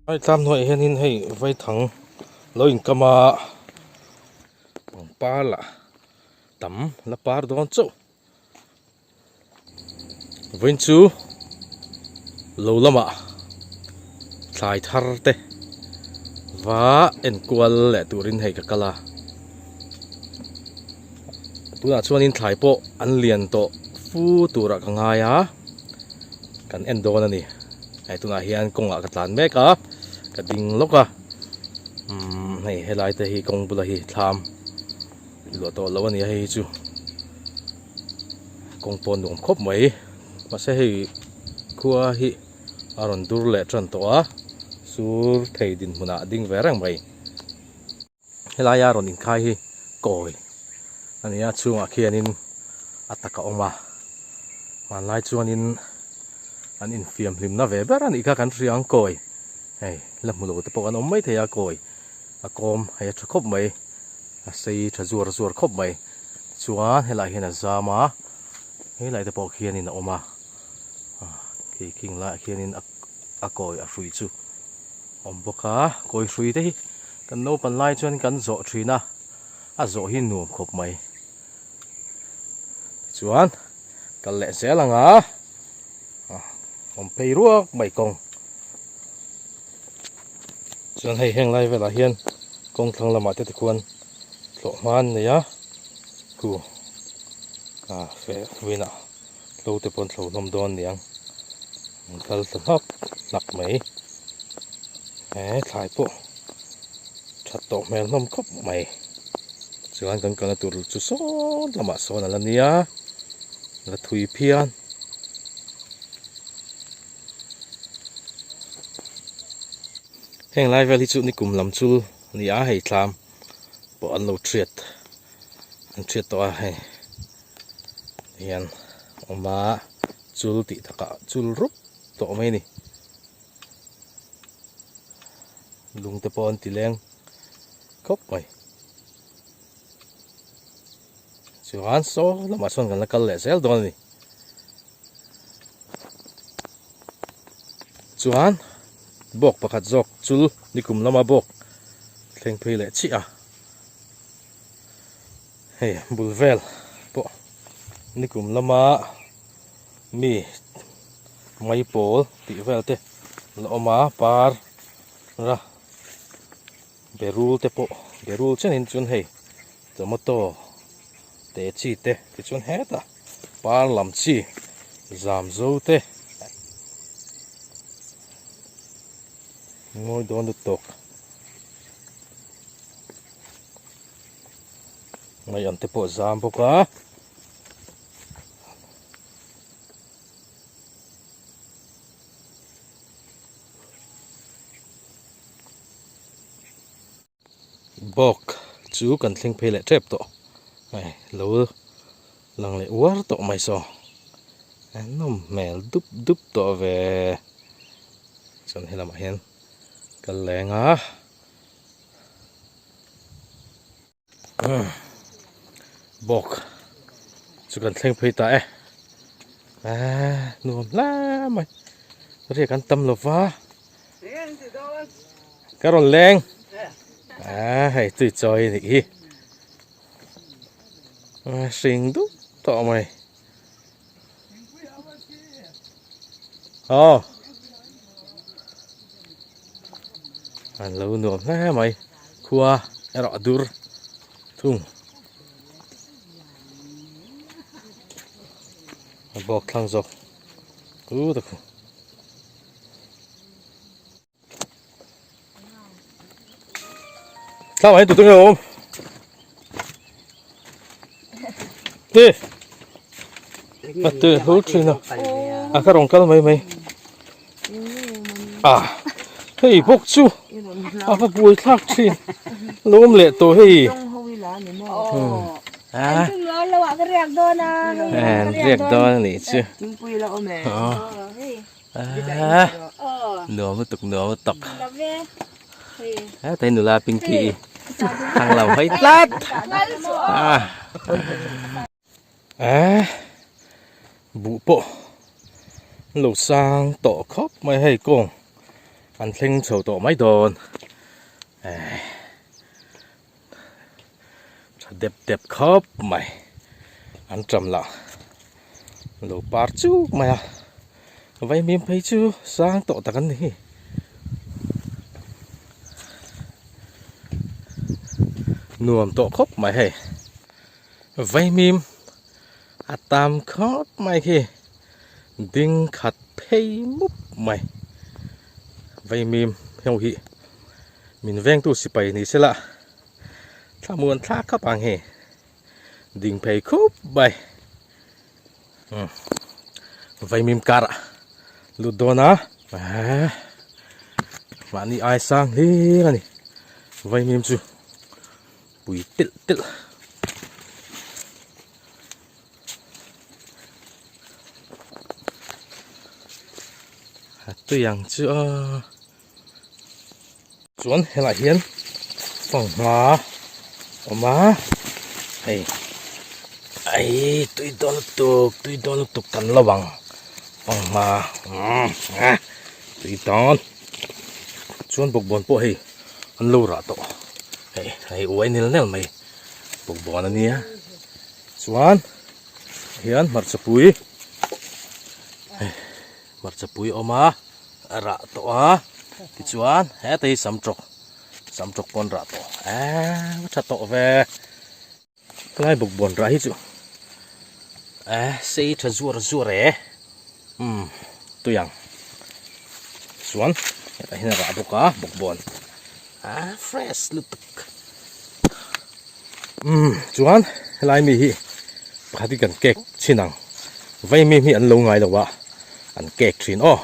Hei tlam hnuaiah hianin hei vaithang lo inkam a pangpar lah tam la par dawn chauh. Vawiin chu lo lamah thlai thar te va enkual leh turin hei ka kal a tunah chuanin thlai pawh an lian tawh fu turah ka ngai a kan en dawn a ni hei tunah hian kawngah ka tlan mek a ka ding lawk a umm hei helai te hi kawng bulah hi thlam. Luah tawh lo a nia hei hi chu kawng pawh nuam khawp mai mahse hei khua hi a rawn dur leh tan tawh a sur thei dinhmunah a ding ve reng mai helaia rawn inkhai hi kawi a ni a chhungah khianin a tak a awm a hmanlai chuanin an infiam hlimna ve ber a nih kha kan hria ang kawi hei la hmu lo te pawh kan awm maithei a kawi. A kawm hei a tha khawp mai a sei tha zuar zuar khawp mai chuan helaiah hian a zam a helai te pawh khianin a awm a khi khing laiah khianin a kawi a hrui chu a awm bawk a kawi hrui te hi kan naupan lai chuan kan zawh thin a a zawh hi nuam khawp mai tichuan kal leh zel ang a awm phei ruak mai kawng. Chuan hei heng lai velah hian kawng thlang lamah te tikhuan tlawh hma an nei a khu ah feh vawiinah tlo te pawh an thlo hlawm dawn aniang an kal ta hnawk hnak mai he thlai pawh that tawh hmel hlawm khawp mai chuan kan kalna tur chu sawn lamah sawn a la nia la thui phian. Heng lai vel hi chu nikum lam chul a ni a hei thlam pawh an lo thiat an thiat tawh a hei hian awm a chul tih takah chul rup tawh mai a ni lung te pawh an ti leng khawp mai chuan saw lamah sawn kan la kal leh zel dawn a ni. Chuan bawk pakhat zawk chul nikum lama bawk thleng phei leh chiah a hei bul vel pawh nikum lama mi mai pawl tih vel te la awm a par ra berul te pawh berul chenin chuan hei tomato te chi te tichuan hetah. Par lam chi zam zo te ngawi dawn lutuk ngaih an te pawh zam bawk a. Bawk chu kan thleng phei leh tep tawh hei lo lang leh uar tawh mai saw a nawm hmel dup dup tawh ve chuan helamah hian kal leng a bawk chu kan thleng phei ta e ah nuam hle mai riak an tam lova ka rawn leng ah hei tui chawi a nih hi hring dup tawh mai aw an lo nuam hle mai khua erawh a dur thung a bawk thlang zawk u ta khu. Thlam ah hian tutu nge awm te a te hlur thin a a ka rawn kal mai mai a hei bawk chu a va buai thlak thin lo awm leh tawh hei a riak dawn a nih chu Nuam lutuk nuam lutuk hetlai nula pinky hi thang lo hawi tlat a buh pawh an lo sang tawh khawp mai hei kawng. An thleng chho tawh mai dawn eh tha dep dep khawp mai an ṭam lah lo par chuk mai a vaimim phei chu sang tawh tak an ni hi nuam tawh khawp mai hei vaimim a tam khawp mai khi. Ding khat phei mup mai. Vaimim ho hi min vengtu sipai ni sela thlamuan thlak khap ang hi ding phei khup mai. Vaimim karah lut dawn a mahni ai sang hlir a ni vaimim chu pui telh telh. A tui ang chu a chuan helaiah hian fanghma awm a hei ai tui dawn lutuk tui dawn lutuk kan lo ang fanghma umm a tui dawn chuan bawkbawn pawh hei an lo rah tawh hei hei uai nel nel mai bawkbawn a nia. Chuan hian hmarcha pui hei hmarcha pui a awm a a rah tawh a tichuan heta hi sam tawk sam tawk pawn rah tawh eee tha tawh ve helai bawkbawn rah hi chu eh sei tha zuar zuar e umm tui ang chuan hetah hian a rah bawk a bawkbawn ah fresh lutuk. Umm chuan helai mi hi pakhat hi kan cake chhin ang vaimim hi an lo ngai lo a an cake thin aw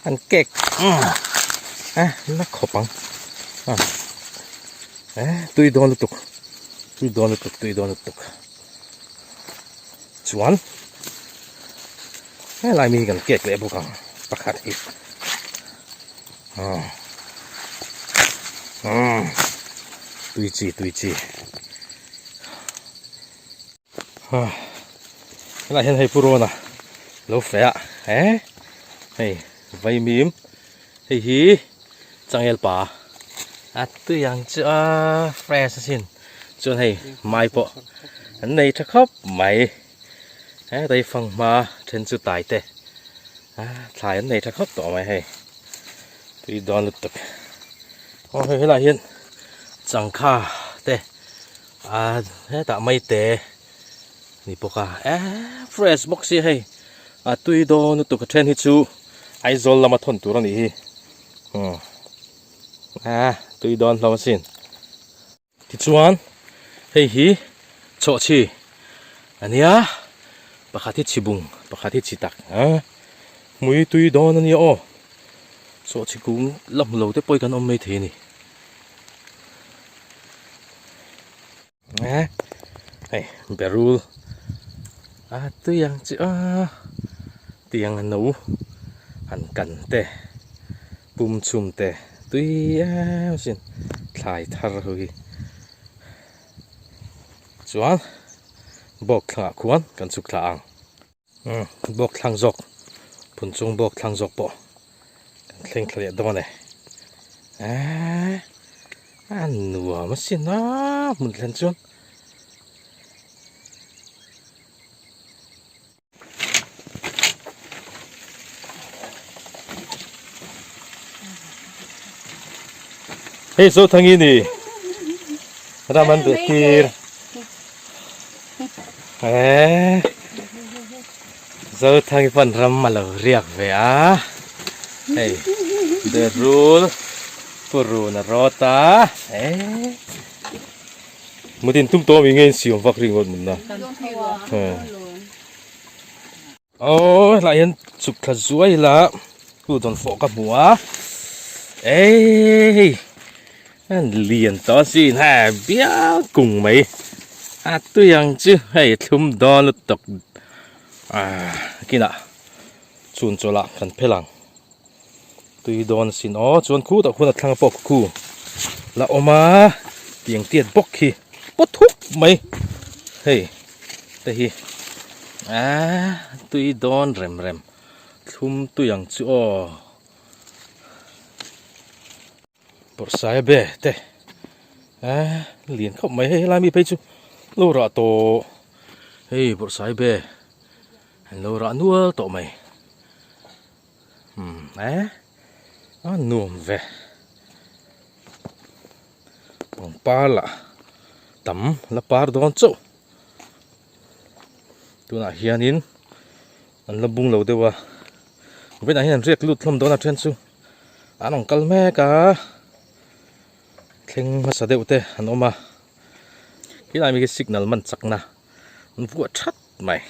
an cake umm eh la khawp ang ah eh tui dawn lutuk tui dawn lutuk tui dawn lutuk chuan helai mi hi kan cake leh bawk ang pakhat hi. Tui chi tui chi helai hian hei puruna lo feh a eh hei vaimim hei hi changel pa a tui ang chu a fresh asin chuan hei mai pawh an nei tha khawp mai hetlai fanghma then chu tai te. Thlai an nei tha khawp tawh mai hei tui dawn lutuk aw hei helaiah hian changkha te ah hetah maite ni bawk a eh fresh bawk sia hei a tui dawn lutuk a then hi chu Aizawl lama thawn tur a nih hi umm ah tui dawn hlawm asin. Tichuan hei hi chawhchhi a nia pakhat hi chhibung pakhat hi chhi tak a hmui tui dawn a nia aw chawhchhi kung la hmu lo te pawh hi kan awm mai thei a ni hei berul a tui ang chi a tiang a no han kan te. Pum chhum te tui em asin thlai thar ho hi chuan bawk thlangah khuan kan chhuk thla ang umm bawk thlang zawk phun chung bawk thlang zawk pawh kan thleng thla leh dawn e eee a nuam asin a hmun thlen chuan. Hei Zothangi ni ram an beh tir eh Zothangi pawn ram a lo riak ve a hei berul purun a rawt a eh mutin tum tawh mi nge in siam vak ringawt mun na Aw helaiah hian chhuk thla zuai ila chu dawn fawh ka hmu a ei an lian tawh asin hei bial kung mai a tui ang chu hei thlum dawn lutuk ah kinah chhun chawlh ah kan phel ang tui dawn asin aw chuan khutah khuan a thlang pawh khu la awm a tiang tiat bawk hi paw thup mai hei te hi aaa tui dawn rem rem thlum tui ang chu aw. Bawrhsaia be te eh lian khawp mai hei helai mi phei chu lo rah tawh hei bawrhsai be an lo rah nual tawh mai umm eh a nuam ve pangpar lah tam la par dawn chauh tunah hianin an la bung lo deuh a vawiinah hian an riak lut hlawm dawn a then chu an rawn kal mek a thleng hmasa deuh te an awm a khilai mi khi signal man chakna an vuah that mai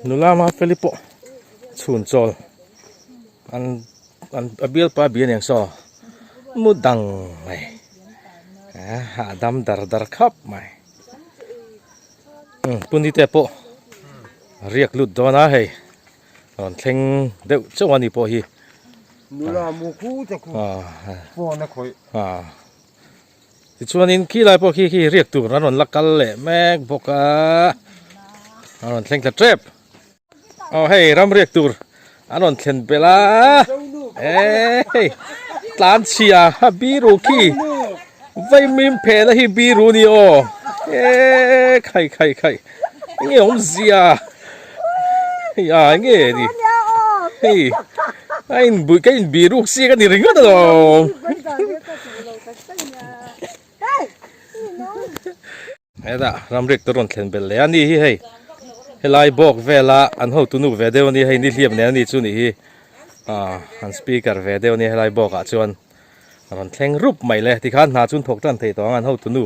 nula mafeli pawh chhun chawl an an a bialpa bia aniang saw mu dang mai ah hahdam dar dar khap mai. Puni te pawh riak lut dawn a hei rawn thleng deuh chauh a ni pawh hi. Nula mu khu te khu phone a khawih. Tichuanin khi lai pawh khi khi riak tur an rawn la kal leh mek bawk a a rawn thleng thla tep. Aw hei ram riak tur an rawn thlen belh a eh tlan chhia a biru khi vaimim phehna hi biru ni aw eh khai khai khai enge awmzia hei a enge ni hei a in bui ka in biruk siak a ni ringawt alawm. Hetah ramriak te rawn thlen belh leh a ni hi hei helai bawk vela an hotu nu ve deuh a ni hei nihliap nen a ni chu nih hi ah an speaker ve deuh a ni helai bawk ah chuan a rawn thleng rup mai le tikhan hna chu an thawk tan thei tawh ang an hotu nu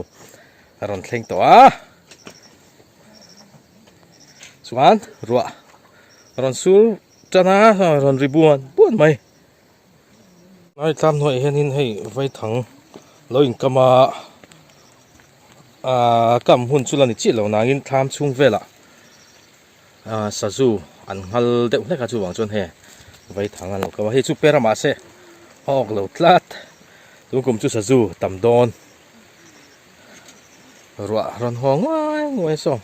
a rawn thleng tawh a chuan ruah a rawn sur tan a a rawn ri buan buan mai. Lai tlam hnuaiah hianin hei vaithang lo inkam a ahh kam hun chu la ni chiah lo nangin thlam chhung velah ahh sazu an nghal deuh hlek a chuvang chuan hei vaithang an lo kam a hei chu pera mahse a awk lo tlat tun kum chu sazu tam dawn ruah rawn haw nguai nguai a saw.